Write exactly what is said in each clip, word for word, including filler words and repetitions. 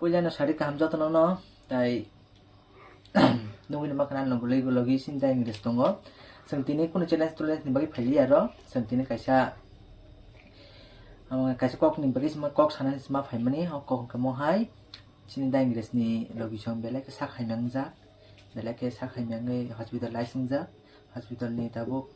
Puila no sari kaham jotono no, tai nugwi ni makna no logi logi sini dai English tongo. Chwng tini kunu challenge tullenge ni bagwi phailiya ro, chwng tini kaisa, ah, kaisa kok ni bagwi sima kok sanani sima phaimani, o kok hwnkhe mohai sini dai English ni logi song belai khe sak hai nangjak, belai khe sak hai nangwi hospital lai swngjak. Hospital ni tabuk,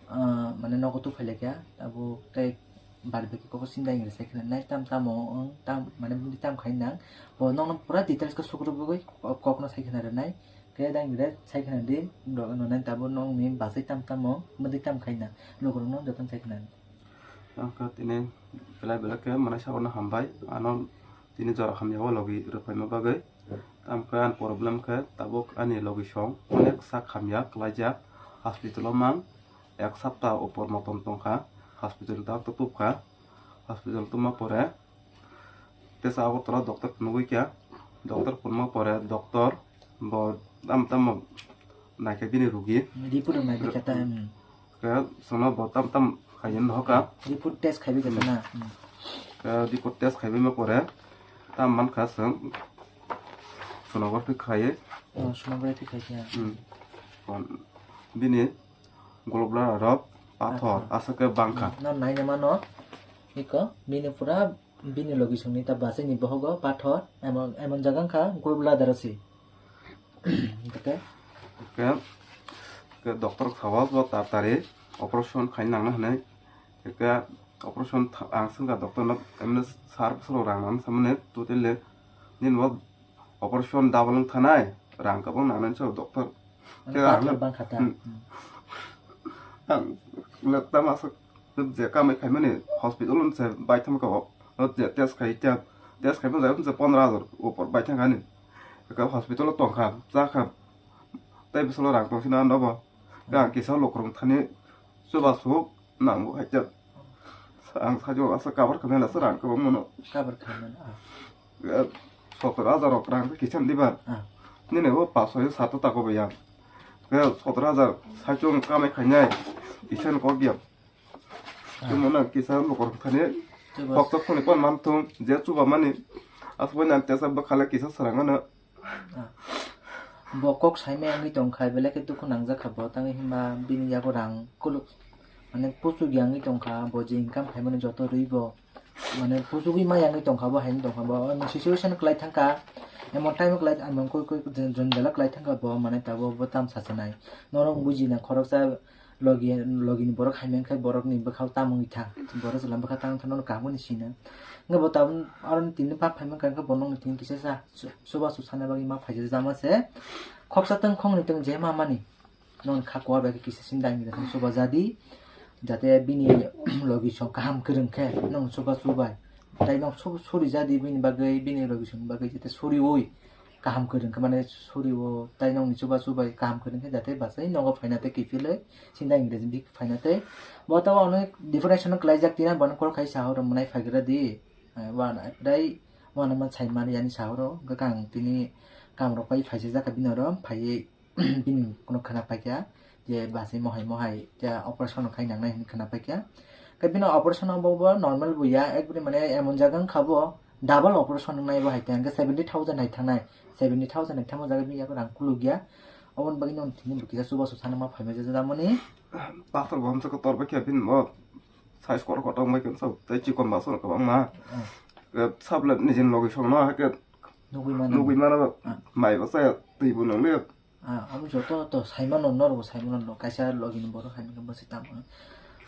ah, mane nogo tubuphailai kha, tabuk tei bar bai khe kok sini dai English sai khna nai tam tamo wng tam mane bwdwi tam khai nang bo nokno pura details khe sukrubugwi kok no sai khna rwnai khe dai English sai khna di nonai tabuk nokni bachai tam tamo bwdwi tam khai nang lukurokno jotono sai khna. Ang khe tini belai belai khe mwnai sabono hambai ano tini jora hamya o logi rwphaima bagwi. Tamo khe ani problem khe tabuk ani logi song onek sak hamya kwlaijak. Hospital o mang ek sapta upor motom tongkha. Hospital doctor tubkha. Hospital tubma pore tesa Agartala doctor phunugwi kha. Doctor phunugma pore doctor bo tamo tamo naikha bini rugi. Report rok nai bikha ta, hmm. Khe chwngno bo tam tam khaina nohoka. Report test khaiwi kha ta na. Hmm. Khe report test khaiwi ma pore tam mankha chwng sonography khlaiwi. Oh, sonography khai kha. Hmm. Kon bini gallbladder rok pathor. Pathor. Aswk khe bangkha. Hmm. No naina mano. Iko bini pura bini logi songni ta bachai ni bohogo pathor emon, emon jaga wngkha gallbladder o se. Hwnkhe? Hwnkhe, hwnkhe doctor sawa bo tatari operation khaina nangna hwnwi. Hwnkhe operation tha-, ang swngkha doctor no, emne sar bwswk rang nang samani totally nini bo operation double wng thanai rang kwbang nangnai se doctor. Mane khe pathor ang bangkha ta. Hmm. Hmm. Ang le tamo aswk je kamai khaimani hospital se bai thangkha o. O je test khai tya, test khai bwsai se pondro hajar upor bai thangkha ni. Eka hospital o tongkha, chakha. Tei bwsalo rang tong sina nobo. Khe ang kisa lukurok thani chubachu nango hai tya. Ang sajwk asa cover khamya lasa rang kwbang mano. Cover khamya, ah. Eh, sotor hajar rok rang khe kisa diba. Ah. Nini o paso yo sato tako baya. Khe sotor hajar saichung kamai khainai kisa ni kok diya. Ah. Chumano kisa lukurok thani. Chuba. Kok tok thani kon man thung je chuba mani. Asbo nang tesa bwkhale kisa srang ano. Ah. Bo kok saimaya wngwi tongkha, belai khe dukhu nangjak kha bo, tangwi hwnba bini yago rang kuluk, mane, puchukya wngwi tongkha, bo je income khaimani joto rwi bo, mane, puchugwi maya wngwi tongkha bo, haino tongkha bo, o situation kwlai thangkha, emon time kwlai, emon koi koi jon-, jonjala kwlai thangkha bo, mane, tabuk bo tam sachinai, norok bujina khoroksa, logi, logi ni borok hai mankhe borok ni bwkhao tamo wngwi thang, borok chwla bwkha tang wngkha nono kaham ni sina. Hwnkhe bo tabuk aro ni tini bak phai mankha, hwnkhe bo nokni tini kisa sa, su-, suba su sana bagwi ma phaijak jama se. Khoksa tong khokni tong je ma mani. Nokni kha kuar bai khe kisa sin dai ni tong suba jadi. Jate bini logi song kaham kwrwng khe nokni suba subai. Tai nok su-, suri jadi bini bagwi, bini logi song bagwi jate suriui. Kaham kwrwng khe mane suri o tai nokni chubachu bai kaham kwrwng khe jate bachai nogo phaina tei kiphilwi sinda English bik phaina tei bo tabo onek difference no kwlaijak tina bono call khai saho rw mwnai phaigra di. Eh, wana dai wana man sai mani yani saho rw hwnkhe ang tini kam rok pai phaisajak kha bini oro phaiwi bini kuno khwna paikha. Je bachai mohai mohai je operation khai nangnai hinwi khwna paikha. Khe bino operation bo, bo normal bo ya, ekbari mane emon jaga wngkha bo double operation wngnai bo hai tang khe seventy thousand hai thangnai, seventy thousand hai thangma jaga bini yago rang kuluk ya. Oboni bagwi no tini bo kisa chubachu sana ma phaima jaga jamani. Pathor bo hamsa kotor bai khe bini bo size kotor kotor bai khe tei chikon baso kwbangma. Hmm. Khe sable nijin logi songno hai khe nugwi mano. Nugwi mano. Hmm. Mai bo saya twi bo nang le. Ah, abo joto to saimano, norokbo saimano, no kaisa logini borok hai hwnba se tamo.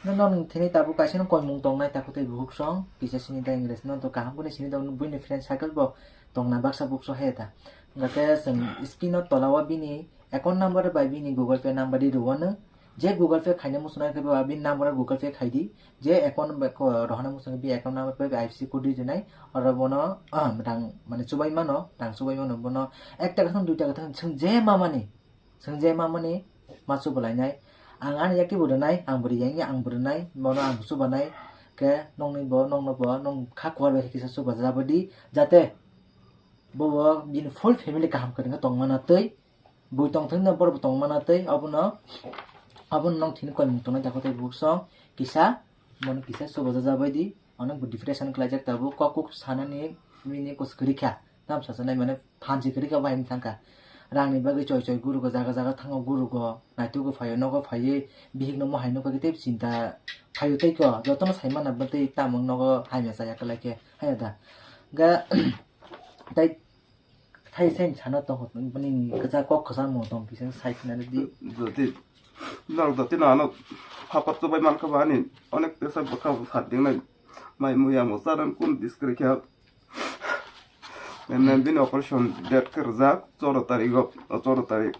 No, no, nini thani tabuk kaisa no koimung tongnai, takhuk tei bukhuk song, kisa sini ta English no to kaham khe sini ta buini friend circle bo tongna baksa bukso hai ta. Hwnkhe chwng screen o tola o bini account number bai bini Google Pay number di rwno. Je Google Pay khaina muchunai khe bo abini number o Google Pay khai di. Je account bai ko rohorna muchung bi account number bai I F S C code rinai, oro bono, ah, rang mane chubai mano, rang chubai mano bono ek taka thang dui taka thang chwng je mamani, chwng je mamani ma chubalainai. Ang ani yaki bo rwnai, ang bo riyangya, ang bo rwnai, bono ang chubanai, khe nokni bo, nokno bo, nong kha kuar bai kisa chuba jabadi, jate bo bo bini full family kaham kwrwngkhe tongmana tei, bui tongthokno borok bo tongmana tei obono, obono nong thini koimung tongnai dakho tei bukso kisa, bono kisa chubajajabaidi, onek bo depression khlaijak tabuk, kok kuk sanani bini kuchuk kwrwi kha. Tamsa sanai mane phansi kwrwi kha bahai wng thangkha. Rangni bagwi choi choi gurugo, jaga jaga thango gurugo, naitugo phaio, nogo phaiwi bihikno mohai nukha khe tei chinta phaio tei kho, jotono sai mana bo tei tamo wng nogo hamya chaya kwlai khe, haiya da. Ga tei thai sai sano tong bini kwchak kok kwchangmo tong kisa sai khna di. Jodi norok jodi no ano phapat chubai mankha ba ani onek tesa bwkha bo sat dingnai mai muya mo charan kun dis kwrwi kha. Em, em, bini operation date khe rwjak choro tarigo, o choro tarik.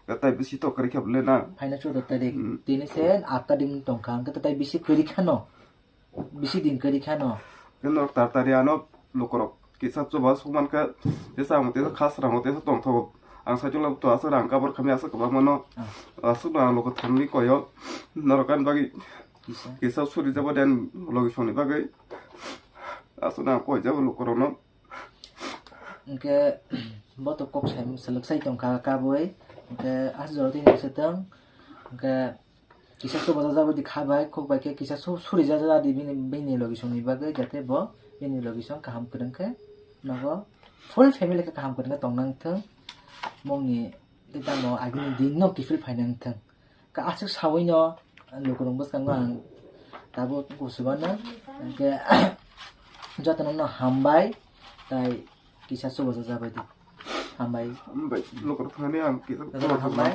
Tei bisi tok kwrwi khe bole na. Phaina choro tarik. Hmm. Tini se atta din tongkha, hwnkhe tai bisi kwrwi khano. Bisi din kwrwi khano. Khe norok tar tari ano lukurok kisa chuba suk mankha, tesa ang tesa khas rango tesa tongthogo. Ang saichung lab to aswk rang kabor khamya aswk kwbangma no. Ah. Aswk no ang luku thangwi koyo. Norok ani bagwi kisa, kisa suri jabo den logi songni bagwi. Aswk no ang koi jabo lukurok no. Hwnkhe bo to kok sai selek sai tongkha kabui. Hwnkhe aswk jora tini se tong. Hwnkhe kisa chuba jajak bai di kha bai, khuk bai khe kisa su-, suri jajak di bini, bini logi songni bagwi, jate bo bini logi song kaham kwrwng khe nogo full family khe kaham kwrwng khe tong nang thung. Mungni tei tamo agini din no kiphil phai nang thung. Ka aswk sawi no lukurok bwskango ang tabuk kuchuk ano, hwnkhe jotono no hambai, tai kisa chuba jajak bai di. Hambai. Hambai, lukurok thangni ang kisa jotono hambai.